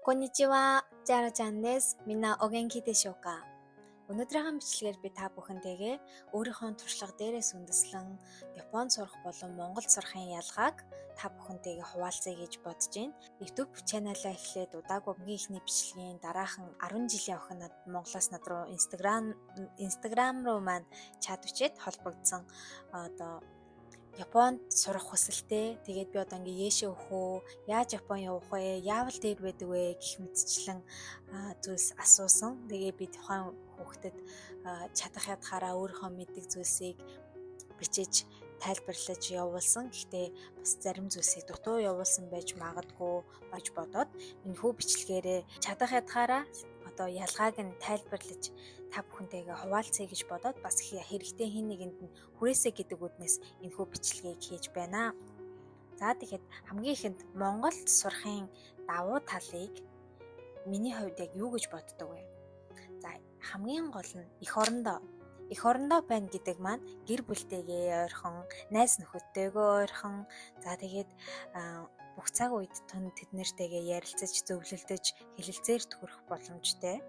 こんにちは、ジャラちゃんです。みんなお元気でしょうか? Өнөөдрийнхөө бичлэгээр би та бүхэнтэйгээ өөрийнхөө туршлага дээрээс үндэслэн Японд сурах болон Монголд сурахын ялгааг та бүхэнтэйгээ хуваалцъя гэж бодож байна. YouTube channel аа эхлээд удаагүй хамгийн эхний бичлэгийн дараахан 10 жилийн охин Монголоос над руу Instagram руу маань чат бичээд холбогдсон. Одоо Японд сурах хүсэлтэй. Тэгээд би одоо ингээ Ээшээ өгөх үү? Яаж Япон явах вэ? Яавал дээр байдаг вэ гэх мэтчлэн зүйлс асуусан. Тэгээ би тухайн хүүхдэд чадах ядахаараа өөрийнхөө мэддэг зүйлсийг бичиж тайлбарлаж явуулсан. Гэхдээ бас зарим зүйлсийг дутуу явуулсан байж магадгүй баж бодоод энэхүү бичлэгээрээ чадах ядахаараа одоо ялгааг нь тайлбарлаж та бүхэнтэйгээ хуваалцъя гэж бодоод бас хэрэгтэй хэн нэгэнд нь хүрээсэй гэдэг үднэс энэхүү бичлэгийг хийж байна. За, тэгэхэд хамгийн ихэнд Монголд сурахын давуу талыг миний хувьд яг юу гэж боддог вэ? За, хамгийн гол нь эх орондоо. Эх орондоо байна гэдэг маань гэр бүлтэйгээ ойрхон, найз нөхөдтэйгээ ойрхон. За, тэгээд бүх цаг үед түн тэд нартэйгээ ярилцаж, зөвлөлдөж, хэлэлцээр төхөрөх боломжтой.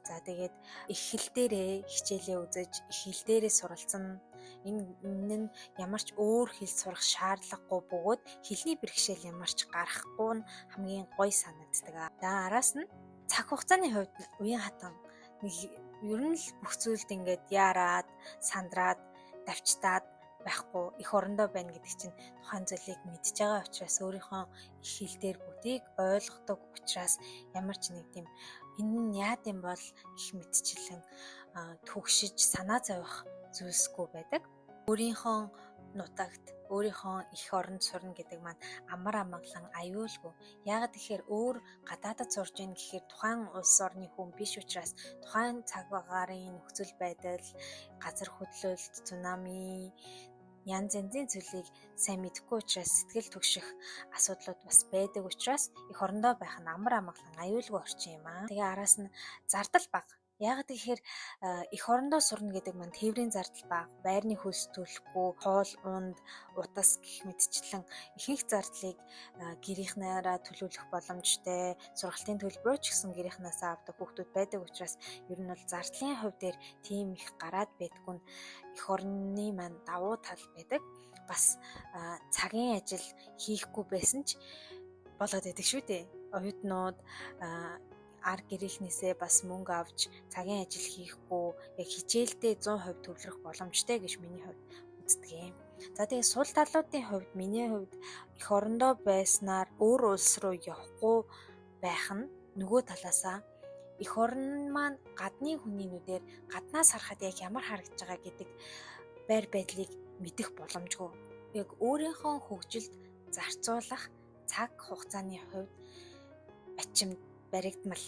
За, тэгээд эх хэл дээрээ хичээлээ үзэж, эх хэл дээрээ суралцсан. Энэ нь ямар ч өөр хэл сурах шаардлагагүй бөгөөд хэлний бэрхшээл ямар ч гарахгүй нь хамгийн гоё санагддаг. За, араас нь цаг хугацааны хувьд уян хатан нэг ер нь л бүх зүйлд ингээд яарад, сандраад, давчтаад байхгүй эх орондоо байна гэдэг чинь тухайн зүйлийг мэдж байгаа учраас, өөрийнхөө эх хэл дээр бүгдийг ойлгодог учраас ямар ч нэг тийм энэ нь яад юм бол гэх мэтчлэн түгшиж санаа зових зүйлсгүй байдаг. Өөрийнхөө нутагт, өөрийнхөө эх оронд сурна гэдэг маань амар амгалан, аюулгүй. Яагаад гэхээр өөр гадаадад сурж ийн гэхээр тухайн улс орны хүн биш учраас тухайн цаг агаарын нөхцөл байдал, газар хөдлөлт, цунами, янз янзын зүйлийг сайн мэдэхгүй учраас сэтгэл түгших асуудлууд бас байдаг учраас эх орондоо байх нь амар амгалан, аюулгүй орчин юм аа. Тэгээ араас нь зардал бага. Яагаад гэхээр эх орондоо сурна гэдэг маань тээврийн зардал бага, байрны хөлс төлөхгүй, хоол унд, утас гэх мэтчлэн ихэнх зардлыг гэрийнхнээрээ төлөвлөх боломжтой, сургалтын төлбөрөө ч гэсэн гэрийнхнээсээ авдаг хүүхдүүд байдаг учраас ер нь бол зардлын хувь дээр тийм их гараад байдаггүй нь эх орны маань давуу тал байдаг. Бас цагийн ажил хийхгүй байсан ч болоод байдаг шүү дээ. Оюутнууд ар гэрийнхнээсээ бас мөнгө авч цагийн ажил хийхгүй яг хичээлдээ 100% төвлөрөх боломжтой гэж миний хувьд үздэг юм. За, тэгээ сул талуудын хувьд миний хувьд эх орондоо байснаар өөр улс руу явахгүй байх нь, нөгөө талаасаа эх орн маань гадны хүний нүдээр гаднаас харахад яг ямар харагдаж байгаа гэдэг байр байдлыг мэдэх боломжгүй. Яг өөрийнхөө хөгжилд зарцуулах цаг хугацааны хувьд бачим баригдмал.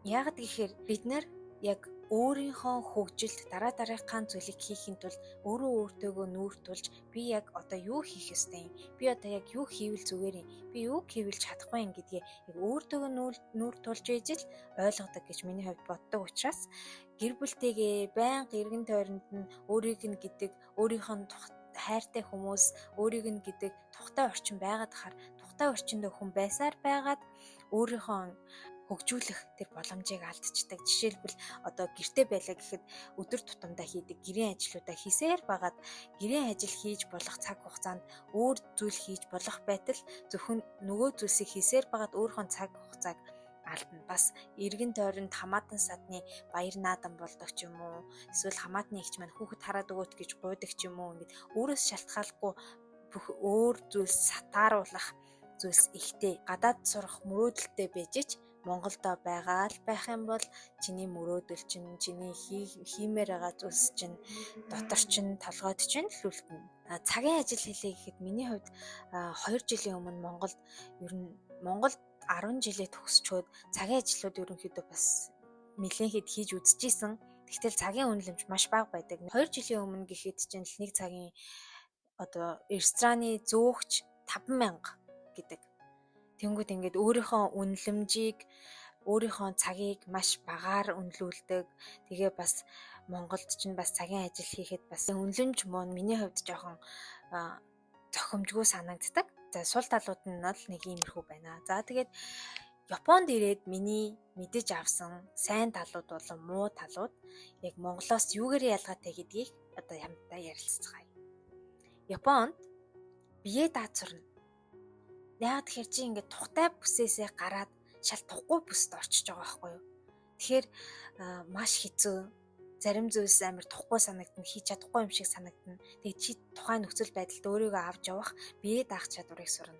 Яагаад гэхээр бид нар яг өөрийнхөө хөгжилд дараа дараагийнхаа зүйлийг хийхийн тулд өөрөө өөртөөгөө нүүр тулж, би яг одоо юу хийх ёстой юм, би одоо яг юу хийвэл зүгээр юм, би юу хийвэл чадахгүй юм гэдгээ яг өөртөөгөө нүүр тулж ээж л ойлгодог гэж миний хувьд боддог учраас гэр бүлтэйгээ байнга эргэн тойронд нь өөрийг нь гэдэг өөрийнх нь хайртай хүмүүс, өөрийг нь гэдэг тухтай орчин байгаад хаар тухтай орчиндөө хүн байсаар байгаад өөрийнхөө хөгжүүлэх тэр боломжийг алдчихдаг. Жишээлбэл, одоо гэрте байлаа гэхэд өдөр тутамдаа хийдэг гэрийн ажлуудаа хийсээр байгаад гэрийн ажил хийж болох цаг хугацаанд өөр зүйл хийж болох байтал зөвхөн нөгөө зүйлсийг хийсээр байгаад өөрийнхөө цаг хугацааг алдна. Бас эргэн тойронд хамаатан садны баяр наадам болдог ч юм уу, эсвэл хамаатны эгч маань хүүхэд хараад өгөөч гэж гуйдаг ч юм уу, ингээд өөрөөс шалтгаалгүй бүх өөр зүйлс сатааруулах зүйлс ихтэй. Гадаад сурах мөрөөдөлтэй байж ч Монголдо байгаа л байх юм бол чиний мөрөөдөл чинь, чиний хиймээр байгаа зүйлс чинь дотор чинь, толгойд чинь л үлдэнэ. Цагийн ажил хийлээ гэхэд миний хувьд 2 жилийн өмнө Монголд ер нь Монголд 10 жилээ төгсчөөд цагийн ажлууд ерөнхийдөө бас нэлээн хэд хийж үзчихсэн. Тэгтэл цагийн үнэлэмж маш бага байдаг. 2 жилийн өмнө гэхэд чинь л нэг цагийн одоо рестораны зөөгч 5000 гэдэг. Тэнгүүд ингээд өөрийнхөө үнэлэмжийг, өөрийнхөө цагийг маш багаар үнэлүүлдэг. Тэгээ бас Монголд чинь бас цагийн ажил хийхэд бас үнэлэмж муу, миний хувьд жоохон зохимжгүй санагддаг. За, сул талууд нь бол нэг иймэрхүү байна. За, тэгээд Японд ирээд миний мэдэж авсан сайн талууд болон муу талууд яг Монголоос юугаар ялгаатай гэдгийг одоо хамтдаа ярилцгаая. Японд бие дааж сурна. Яагаад тэгэхээр чи ингээд тухтай бүсээсээ гараад шал тухгүй бүст орчиж байгаа байхгүй юу? Тэгэхээр маш хэцүү. Зарим зүйлс амар тухгүй санагдана, хийж чадахгүй юм шиг санагдана. Тэгээд чи тухайн нөхцөл байдалд өөрийгөө авч явах бие даах чадварыг сурна.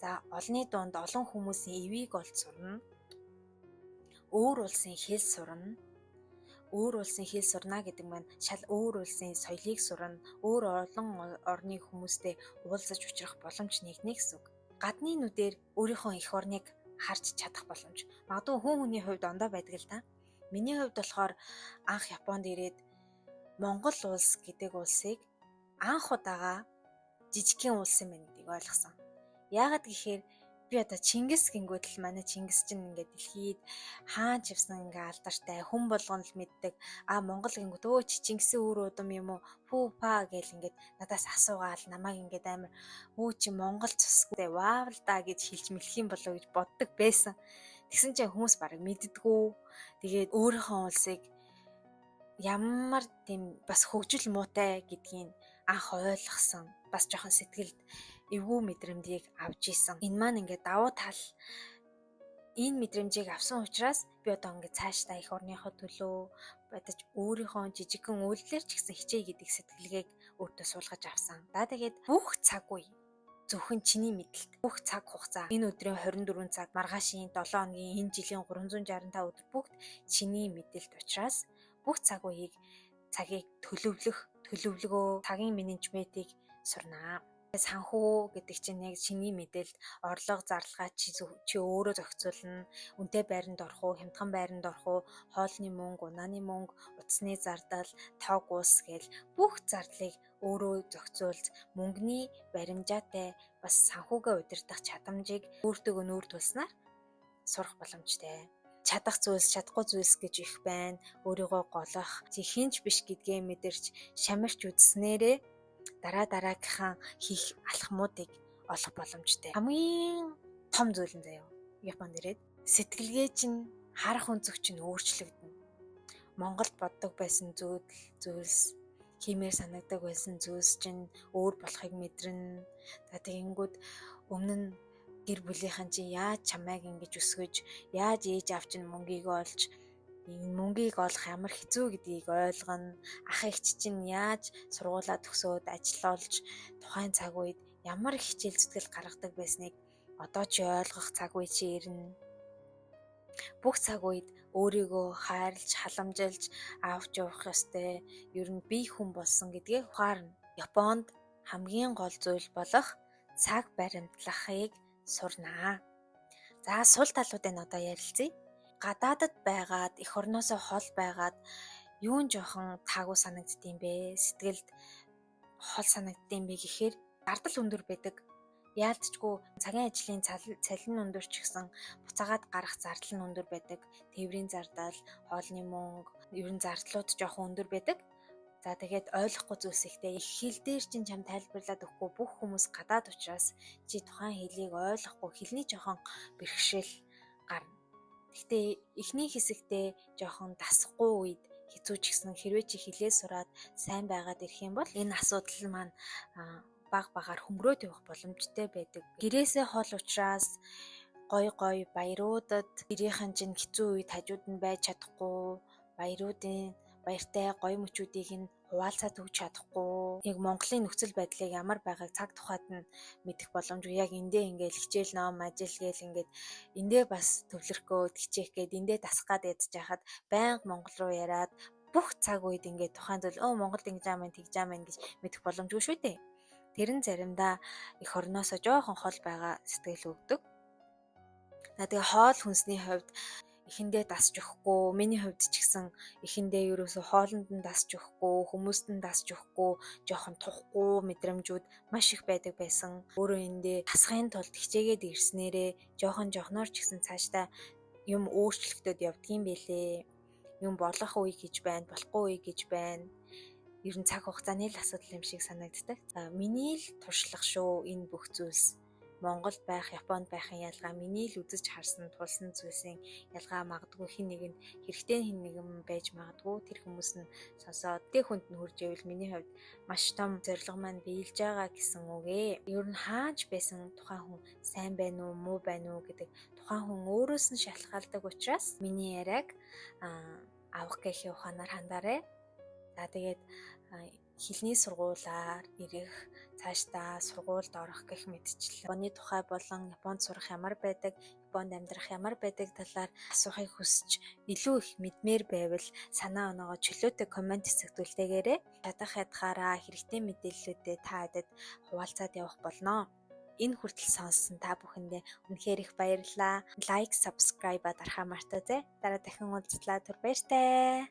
За, олонны дунд олон хүмүүсийн эвийг олж сурна. Өөр улсын хэл сурна. Өөр улсын хэл сурна гэдэг маань шал өөр улсын соёлыг сурна. Өөр олон орны хүмүүстэй уулзаж уулзах боломж нэгнэ гэсэн үг. Гадны нүдээр өөрийнхөө эх орныг харж чадах боломж. Магадгүй хүн хүний хувьд ондоо байдаг л да. Миний хувьд болохоор анх Японд ирээд Монгол улс гэдэг улсыг анх удаага жижигхэн улс юм байна гэдгийг ойлгосон. Яагаад гэхээр би одоо Чингис гингүүд л манай Чингис чинь ингээд дэлхийд хаан ч явсан ингээ алдартай хүн болгоно л мэддэг. А Монгол гингүүд өө чи Чингисийн үр удам юм уу? Пүү па гэл ингээд надаас асуугаал намайг ингээд амар өө чи Монгол цусгүй вау л да гэж хэлж мэлэх юм болоо гэж боддог байсан. Тэгсэн чинь хүмүүс бараг мэддэггүй. Тэгээд өөрийнхөө улсыг ямар тийм бас хөгжил муутай гэдгийг анх ойлгосон. Бас жоохон сэтгэлд эвгүй мэдрэмжийг авч исэн. Энэ маань ингээд давуу тал, энэ мэдрэмжийг авсан учраас би одоо ингээд цаашдаа эх орныхоо төлөө бодож өөрийнхөө жижигхэн үйлдэлээр ч гэсэн хичээе гэдэг сэтгэлгээг өөртөө суулгаж авсан. За, тэгээд бүх цаг үе зөвхөн чиний мэдэлт, бүх цаг хугацаа, энэ өдрийн 24 цаг, маргаашийн 7 хоногийн, энэ жилийн 365 өдөр бүгд чиний мэдэлт учраас бүх цаг үеийг, цагийг төлөвлөх, төлөвлөгөө, цагийн менежментийг сурнаа. Санхүү гэдэг чинь яг чиний мэдээлд орлого зарлага чи өөрөө зохицуулна. Үнэтэй байранд орох уу, хямдхан байранд орох уу, хоолны мөнгө, унааны мөнгө, утасны зардал, тог ус гэл бүх зардлыг өөрөө зохицуулж мөнгөний баримжаатай бас санхүүгээ удирдах чадамжийг өөртөөгөө нүүр тулснаар сурах боломжтой. Чадах зүйлс, чадахгүй зүйлс гэж их байна. Өөрийгөө голох, чи хинч биш гэдгээ мэдэрч, шамирч үзснээрээ дараа дараагийнхаа хийх алхмуудыг олох боломжтой. Хамгийн том зүйл нь заяа. Японд ирээд сэтгэлгээ чинь, харах өнцөг чинь өөрчлөгдөнө. Монголд боддог байсан зүйлс, хиймээр санагдаг байсан зүйлс чинь өөр болохыг мэдэрнэ. За, тэгэнгүүт өмнө нь гэр бүлийнхэн чинь яаж чамайг ингэж өсгөж, яаж ээж аав чинь мөнгийг олж, энэ мөнгийг олох ямар хэцүү гэдгийг ойлгоно. Ах эгч чинь яаж сургуулаа төгсөөд ажил олж тухайн цаг үед ямар их хичээл зүтгэл гаргадаг байсныг одоо чи ойлгох цаг үе чи ирнэ. Бүх цаг үед өөрийгөө хайрлж, халамжилж авч явах ёстой. Ер нь бие хүн болсон гэдгээ ухаарна. Японд хамгийн гол зүйл болох цаг баримтлахыг сурнаа. За, сул талуудыг одоо ярилцъя. Гадаадад байгаад, эх орноосоо хол байгаад юун жоохон таагүй санагддсан бэ? Сэтгэлд хол санагддсан бэ гэхээр зардал өндөр байдаг. Яалтчгүй цагийн ажлын цалин өндөр ч гэсэн буцаагаад гарах зардал нь өндөр байдаг. Тээврийн зардал, хоолны мөнгө, ер нь зардлууд жоохон өндөр байдаг. За, тэгээд ойлгохгүй зүйлс ихтэй. Их хэл дээр чинь чам тайлбарлаад өгөхгүй, бүх хүмүүс гадаад учраас чи тухайн хэлийг ойлгохгүй, хэлний жоохон бэрхшээл гарна. Гэхдээ эхний хэсэгтээ жоохон дасахгүй үед хэцүү ч гэсэн хэрвээ чи хэлээ сураад сайн байгаад ирэх юм бол энэ асуудал маань баг багаар хөнгөрөөд явах боломжтой байдаг. Гэрээсээ хол учраас гой гой баяруудад гэрийнхэн чинь хэцүү үед хажууд нь байж чадахгүй, баяруудын баяртай гоё мөчүүдийг нь хуваалцаад өгч чадахгүй. Яг Монголын нөхцөл байдлыг ямар байгааг цаг тухайд нь мэдэх боломжгүй. Яг эндээ ингээл хичээл, ном, ажил гээл ингээд эндээ бас төвлөрөх гээд хичээх гээд эндээ дасах гад ядж хахад байнга Монгол руу яриад бүх цаг үед ингээд тухайн зүйл өө Монголд ингэж аа мэн тэгж аа мэн гэж мэдэх боломжгүй шүү дээ. Тэр нь заримдаа эх орноосоо жоохон хол байгаа сэтгэл өгдөг. Тэгээ хоол хүнсний хувьд эхэндээ дасч өгөхгүй, миний хувьд ч гэсэн эхэндээ ерөөсөө хоолнд нь дасч өгөхгүй, хүмүүст нь дасч өгөхгүй, жоохон тухгүй мэдрэмжүүд маш их байдаг байсан. Өөрөө эндээ дасахын тулд хичээгээд ирснээрээ жоохон жоохноор ч гэсэн цаашдаа юм өөрчлөгдөд явдгийм бэлээ. Юм болох үе гэж байна, болохгүй үе гэж байна. Ер нь цаг хугацааны л асуудал юм шиг санагддаг. За, миний л туршлага шүү энэ бүх зүйлс. Монголд байх, Японд байхын ялгаа, миний л үзэж харсан, тулсан зүйлсийн ялгаа магадгүй хэн нэгэнд хэрэгтэй, хэн нэгэн байж магадгүй. Тэр хүмүүс нь сонсоод тэг хүнд нь хүрч ивэл миний хувьд маш том зорилго маань биелж байгаа гэсэн үг ээ. Ер нь хаач байсан тухайн хүн сайн байна уу, муу байна уу гэдэг тухайн хүн өөрөөс нь шалтгаалдаг учраас миний яриаг авах гэхийн ухаанаар хандаарай. За, тэгээд хэлний сургуулаар ирэх, цаашдаа сургуульд орох гэх мэтчлэн Японы тухай болон Японд сурах ямар байдаг, Японд амьдрах ямар байдаг талаар асуухыг хүсэж, илүү их мэдмээр байвал санаа оноогоо чөлөөтэй comment хэсэгт үлдээгээрэй. Чадах ядгаараа хэрэгтэй мэдээллүүдээ та бүхэнд хуваалцаад явах болно. Энэ хүртэл сонссон та бүхэндээ үнэхээр их баярлалаа. Like, subscribe дарахаа мартаазай. Дараа дахин уулзлаа. Түр баяртай.